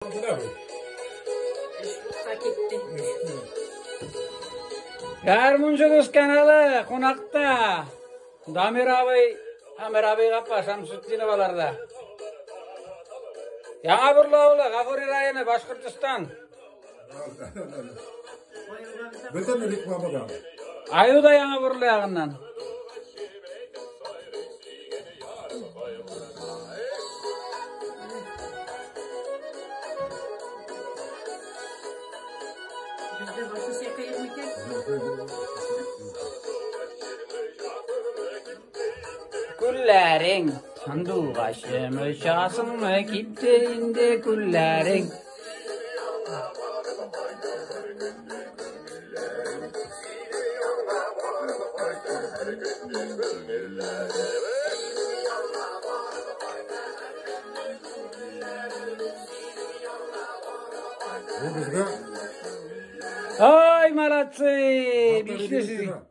Эш бушка китте. Гармунчы дус каналы кунакта. Дамир абый һәм Рабига апа Шамсутдиноваларда. Яңа Бурлы авылы, Гафури районы, Башкортостан. Бөтен рекламада. Аю да Яңа Бурлы ягыннан. Бездә башы чәкәер микән? Күлләрең, сандугачым, очасыңмы китте инде күлләрең. Бу безгә Ай, молодцы! Бишле сез.